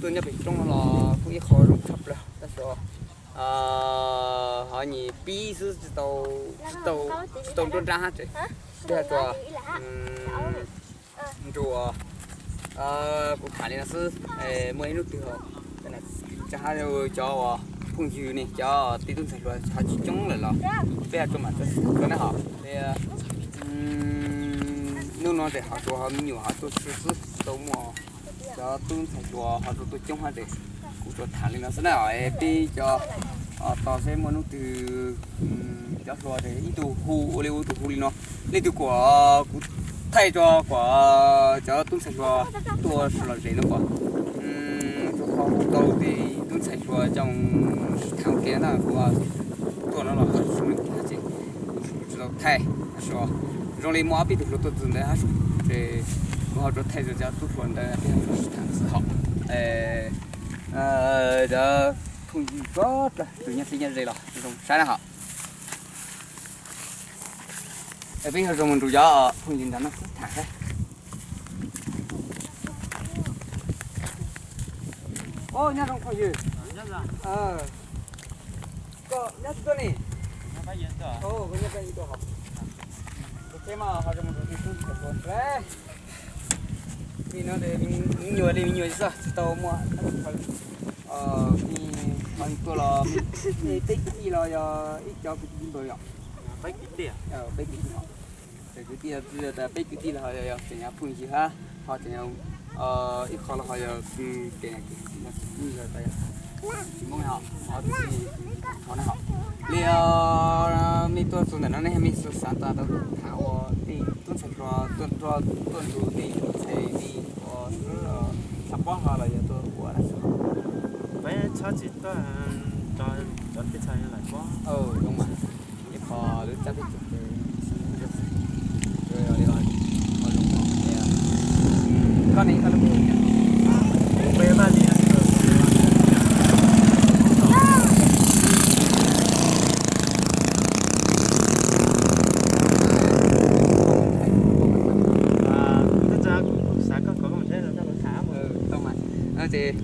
Tuaj nyob pem roob no los kuj ib qho zoo tshaj plaws tab sis ho nyis pib xwb, tsis tau, tsis tau nruab nrab hab tsev. Peb ho tsuas nrug, kuv tham li no xwb, muaj ib hnub twg ho tsa hab cov uas phooj ywg ne, cov tij tub ntxhais hluas ho tsis coob lawm los peb ho tsuas mam txog txog na hos. Hnub no ces ho tsuas ho me nyuam ho tuaj xwb xwb, tsis tau muaj cov tub ntxhais hluas ho tsuas tuaj coob hab ces kuv tsuas tham li no xwb na. Peb cov tos seb muaj hnub twg cov hluas ces ib tug hu ua li ua tus hu li no, leej twg kuas kuv thaij rua kuas cov tub ntxhais hluas tuaj lom zem no kuas tsuas ho hu tau tej tub ntxhais hluas coj mus sib tham ua ke na, kuv tuaj no los zoo li kuv hab ces kuv tsis tau thaij, tab sis zoo li muaj ob peb tug hluas tuaj txug ntawd hab ces kuv ho tsuas thaij rua cov tub hluas ntawd peb ho tsuas sib tham xwb hos. Cov phooj ywg tsob plaws tus nyob txij nyob ze los zoo saib na hos. Peb ho zoo mus nrug cov phooj ywg ntawd no sib tham saib. Nyob zoo phooj ywg. Koj nyob tsis tuaj ne? Koj nyob Paj Yig tuaj hos. Li no me nyuam li me nyuam xwb tsis tau muaj, tuaj los peb kwv tij los yog ib cov kwv tij npaum yog peb kwv tij, peb kwv tij, peb kwv tij los ho yog tseem yog phooj ywg hab ho tseem ib qho los ho yog tseem yog tsis muaj tsis muaj hos, li mej tuaj txug ntawm no nej mej xav tau tham ua tej tub ntxhais hluas tuaj nrug tej tub ntxhais li ua xav paub ho los yog tuaj ua dab tsi? Peb txhob txwm tuaj, cov teb chaws lawm pob. Ib qho lub tsab teb chaws koj ne, koj lub npe? Xav koj kom koj mus saib los koj los tham. Ces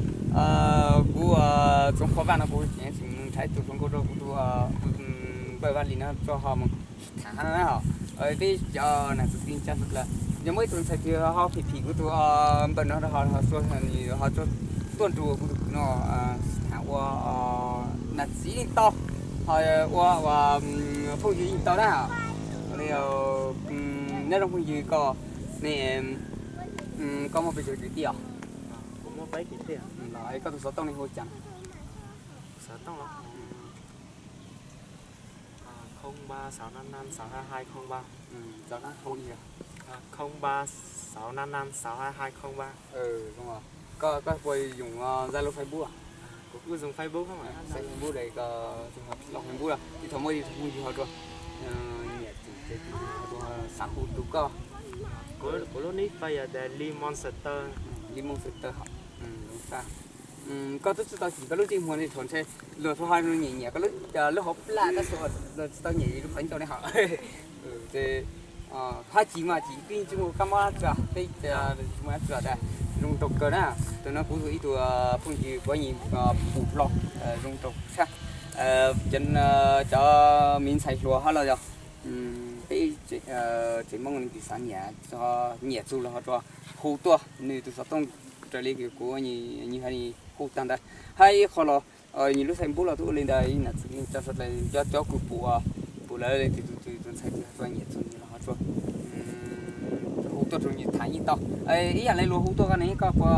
kuv tsoom qhua Vaj no kuv tseem mus nrhav ib tug hluas nkauj rau kuv tus npawg Vaj Lis no tso ho mus tham hab no na hos. Peb cov nam txiv tij tsa tag lawm, yog muaj ib tug ntxhais twg ho phim phim kuv tus npawg no ho, ho tuaj nrug kuv tus kwv no tham ua nam txiv neej tau, ho ua phooj ywg yeej tau na. Li nyob zoo phooj ywg, koj ne, koj muaj pes tsawg kwv tij os? Los koj tus xov tooj ne hu cas? Koj, koj puas yoom Zalo, Facebook? Facebook, Facebook, Facebook, thaum muaj ib tug phooj ywg ho rua nyiam ces kuv xav hu rua koj. Kuv lub nick Fab yog tias Li Monster. Li Monster hos. Koj twb tsis tau cim koj lub ntsej muag ne, thaum ntshe luag tsuas ho nyiam nyiam koj lub hauv plag tab sis luag tsis tau nyiam lub qhov ncauj ne hos. Ces hab cim mas cim twb tsis muaj kab mob dab tsi, peb tsis muaj dab tsi tas, zoo nraug kawg na. Tus no kuv ib tug phooj ywg kuv nyiam pum hlo, zoo nraug tshaj. Cov, cov me ntxhais hluas hab los yog peb tsev Hmoob leej twg xav nyiam, nyiam txug los ho rua hu tuaj, nws tus xov tooj raws li kuv nyiam hu tag ntawd. Hab ib qho los nyias lub Facebook los twb ua li ntawd, ib nam txiv tsa sawv daws cov, cov kws pum, pum lawv leej twg tus ntxhais twg txawj nyiam txug nws los ho rua hu tuaj rua nws tham yeej tau. Ib yam li luag hu tuaj koj ne, koj puas,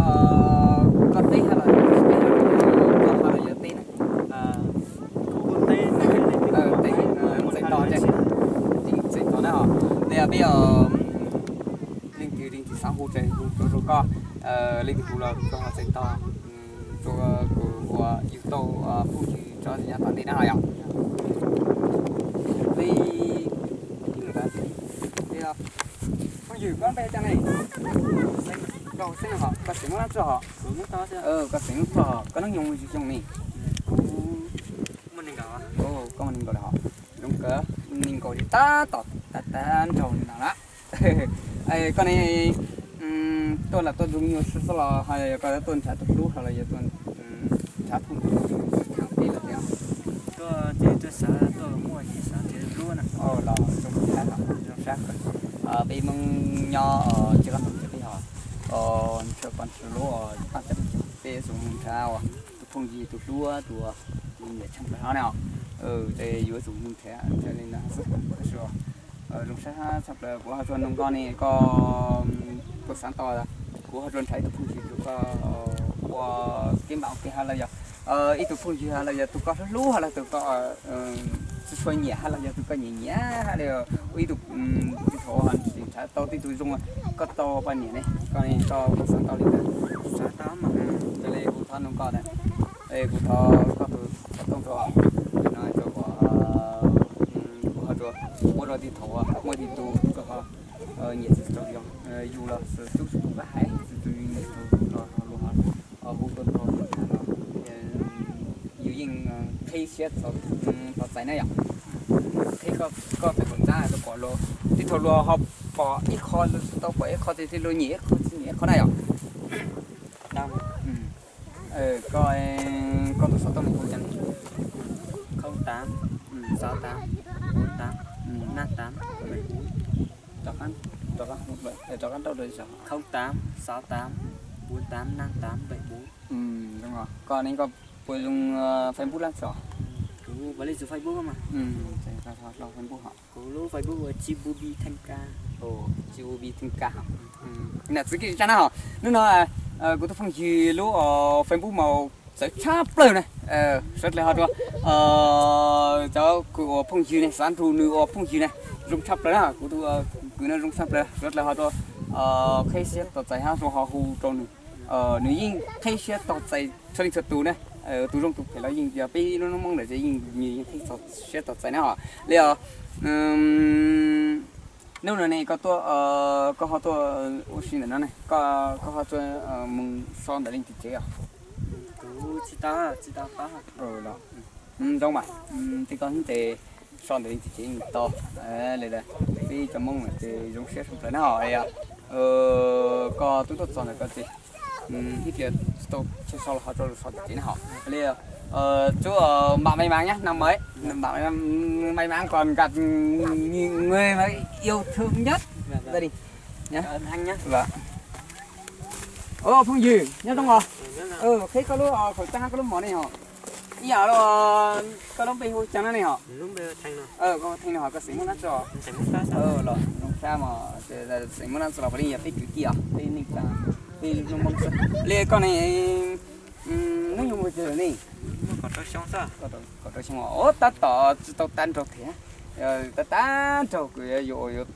koj teb hab los, koj hab los yog teb na? Teb, txais tos, txais tos na. Li peb leej twg leej twg xav hu ces hu rua koj, leej twg hu los koj ho txais tos rua kuv ua yug tau phooj ywg tso nyob tom ntej na ho yog. Phooj ywg, koj npe cas ne? Koj xeem Hmoob Dab Tswj hos? Koj xeem Hmoob Dab Tswj, koj neej nyoog xyoo ne? Koj muaj nees nkaum lawm hos? Zoo kawg, nees nkaum li tab tom tag tag nrho li no na. Koj ne, Tuaj los tuaj zoo nyuaj xwb los ho yog koj tuaj nrhav tus hlub ho los yog tuaj nrhav phooj ywg tsis tham peb los tias. Tuaj ces tuaj xav tuaj muaj ces xav nrhiav tus hlub na. Los zoo sab, zoo sab. Peb Hmoob nyob tsis qab mus ces peb ho nrhiav poj nrhiav hlub, peb yuav tsum mus nrhav tus phooj ywg tus hlub tus nyiam tshaj plaws hov na. Ces yuav tsum mus nrhiav li no xwb. Zoo sab tshaj plaws kuv ho tsuas nug koj ne, koj puas xav tau, kuv ho tsuas nrhav ib tug phooj ywg rau koj ua kev npam kev hav los yog ib tug phooj ywg hav los yog tus koj hlub hlub hav los tus koj tsis tshua nyiam hav los yog tus koj nyiam nyiam hav los ua ib tug tib thaum ho tsis nrhav tau tib tug zoo koj tau poj niam ne, koj koj puas xav tau li ntawd? Xav tau mas. Raws li kuv thov nug koj na, kuv thov koj tus xov tooj rau no rau kuv ho tsuas ua rau tib thaum muaj tib tug koj ho nyiam tsis tau yus los tub tsis tau pab hais tsis tau yus nyiam tau los luag ho hu tuaj nrog yus tham los yus yeej qhib siab txom txais na yom. Qhib koj tus hluas txab rau kom luag tib thaum luag ho pom ib qho tsis tau pom ib qho ces luag nyiam ib qho tsis nyiam ib qho na yom. Koj, koj tus xov tooj ne hu cas ne? Không tám, sáu tám, bốn tám, năm tám, bảy bốn. Rov qab, rov qab, rov qab rau rau. Không tám, sáu tám, bốn tám, năm tám, bảy bốn. Koj ne koj puas zoo Facebook lab tso? Kuv puas li tus Facebook mas. Los Facebook hos. Kuv lub Facebook ua Chibubi Theej Ka. Chibubi Theej Ka hos. Nam txiv kis tsa na hos. Hnub no kuv tus phooj ywg lub Facebook mas txawv tshaj plaws na. Sawv dlawg ho rua cov kws ua phooj ywg ne, xav nrug nws ua phooj ywg na, zoo tshaj plaws na, kuv tus kws no zoo tshaj plaws, sawv dlawg ho rua qhib siab txog txais hab rua ho hu rau nws. Nws yeej qhib siab txog txais txhua leej txhua tus na, tus zoo tus phem los yeej yog peb lub noob Hmoob lawm ces yeej nws yeej qhib siab txog txais na hos li os. Hnub no ne koj tuaj, koj ho tuaj ua si ntawm no ne, koj ho tuaj mus so ntawm leej twg tsev os? Zoo mas, tej koj hnub ces so ntawm leej twg tsev yeej tau. Li peb cov Hmoob ces zoo siab zoo plaws na hos. Koj twb tuaj txog ntawm koj ces ib pliag tsis tau chaw so los ho rau lawv so tim tsev na hos. Li, chúc bạn may mắn nhé, năm mới. Bạn may mắn còn gặp nhiều người mà yêu thương nhất gia đình nhé. Ua phooj ywg nyob zoo os. Qhib koj lub khẩu trang hab koj lub mom ne hos. Ib yam li koj lub npe hu cas no ne hos? Koj Theej no hos, koj xeem Moob Nab Tso? Los zoo sab mog, xeem Moob Nab Tso los puav leej yog peb kwv tij os, peb neej tsa, peb lub Hmoob xwb. Li koj ne, hnub nyoog puas tsawg lawm ne? Kaum rau xyoo, tab tom tsis tau tag nrho thiab, tab tag nrho kws yuav ua yuav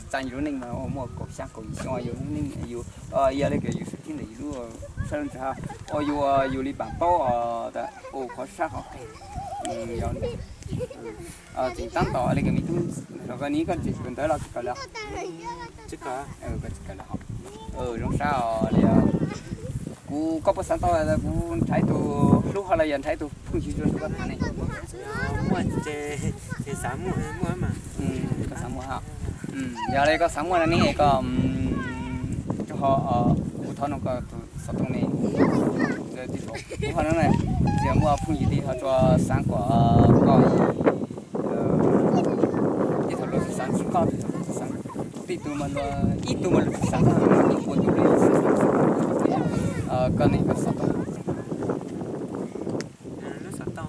txais yus lub neej mas muaj kaum xya kaum yim xyoo yus lub neej yus, yog li kws yus sib thib ntawm yus lub sab lub ntsag, ua yus, yus li paam paub ua qhov sab qhov qes. Tseem tab tom li kws me tub los koj ni koj tseem kawm ntawv los tsis kawm lawm? Koj tsis kawm lawm hos. Zoo sab os li. Kuv, koj puas xav tau kuv nrhav ib tug hlub hab los yog nrhav ib tug phooj ywg rua koj tham ne? Koj xav muaj hab. Yog li koj xav muaj no ne koj, kuv thov nug koj tus xov tooj ne. Kuv ho no, tsis muaj phooj ywg twg ho tsuas xav kom koj, ib tug luag tsis xav tsis koj, tib tug mas luag, ib tug mas luag tsis xav koj, ib puas tug luag tsis xav koj ne, koj xov tooj. Lub xov tooj,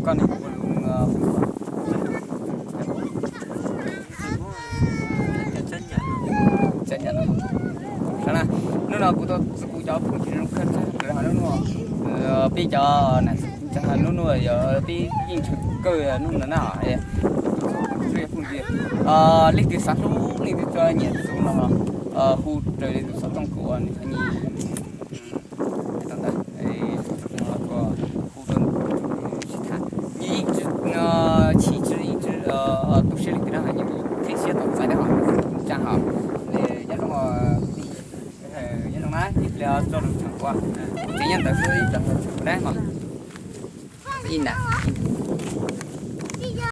koj ne, hnub no kuv tuaj txug kuv cov phooj ywg zoo kawg tshaj plaws hab hnub no, peb cov nam txiv tsev hnub no yog peb yeej tshwm kawg hnub no na. Phooj ywg, leej twg xav hlub leej twg tso nyiam tus no, hu raws li tus xov tooj kuv ua, nws ho nyiam tus no hu rau sib tham, nws yeej tsis chim tsis tu siab li twg na, nws qhib siab tau txais na hos, tsa hos. Nyob zoo, nyob zoo na, ib pliag tso lus tshawb ua, kuv tseem nyob ntawd xwb, ib pliag